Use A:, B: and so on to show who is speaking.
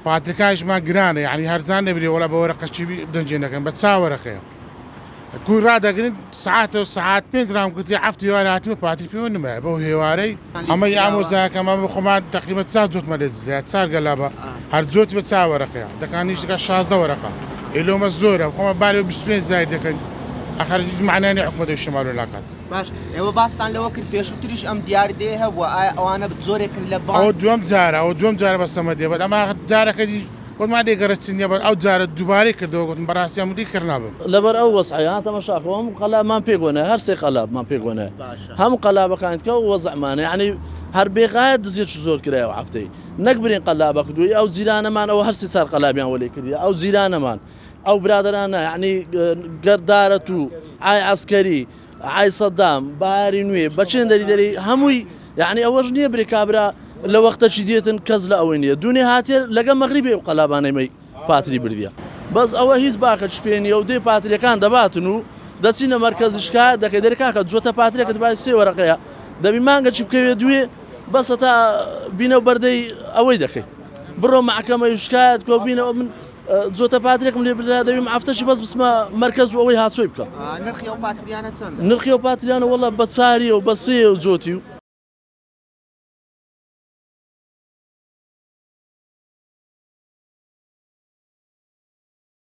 A: پاتریکانیشمان گرانە یعنی هەرزان نەبرێ وەڵا بە وەرەقەچی دەنجێ نەکەن بە چا وەرەقەیە کوی ڕادەگرن سعاتە و سعات پێنج رام گوتی هەفت هێوارە هاتمە پاتری پێوە نمایە بەو هێوارەی ئەمە ئامۆزاکەم ئەمە خۆمان تقریبا چار جۆتمە لێ دزرا چار گەلابە هەر جۆتی بە چا وەرەقەیە دەکانیش دەکات 16 وەرەقە ئێلۆمە زۆرە خۆمان بارێ 25 زایر دەکەن ئەخەر هیچ معنای حکومەت شمالۆ ناکات
B: باش ئێوە باستان لەوە کرد پێشووتریش ئەم دیاردەیە هەبووە ئایا ئەوانە زۆرێکن لە
A: ئەوە دووەم جارە ئەوە دووەم جارە بە سەمە دێ بەس ئەمە جارەکە دیش گوتمان دێ گەرە چ نییە بەس ئەو جارە دووبارەی کردەوە گوتم بەڕاستی ئەم دی کڕ نابم.
C: لەبەر ئەو وەزعەیە ها تەماشا کە هەموو قەلابمان پێک وەنایە هەر سێ قەلابمان پێک وەنایە هەموو قەلابەکانی تکە ئەو وەزعمانە یعنی هەر بێغایەت دزیەکی زۆر کرایە ئەو هەفتەی نەک برین قەلابەک دوی ئەو جیرانەمان ئەوە هەر سێ چار قەلابیان وەلێ کردیە ئەو جیرانەمان ئەو برادەرانە یعنی گەردارەت و ئای عەسکەری ئای سەدام بەهاری نوێ بەچێن دەری دەری هەمووی یعنی ئەوەش نییە برێ کابرا لە وەختەکی دێتن کەس لە ئەوەی نییە دوێنێ هاتێ لەگە مەغریبێ و قەلابانەی مەی پاتری بردیە بەس ئەوە هیچ باکەش پێ نییە و دێ پاتریەکان دەباتن و دەچینە مەرکەزی شکایەت دەکەی دەرێ کاکە جوتە پاترێکت بای سێ وەرەقەیە دەبی مانگەکی بکەوێ دوێ بەسە تا بینە و بەردەی ئەوەی دەکەی بڕۆ مەحکەمەی شکایەت کۆ بینەوە من جۆتە پاترێکم لێ بدرا دەبیم هەفتەشی بەس بچمە مەرکەز و ئەوەی هاچۆی بکەم.
B: نرخی ئەو پاتریانە چەندە؟
C: نرخی ئەو پاتریانە وەڵا بە چاریە و بە سێ و جۆتی و.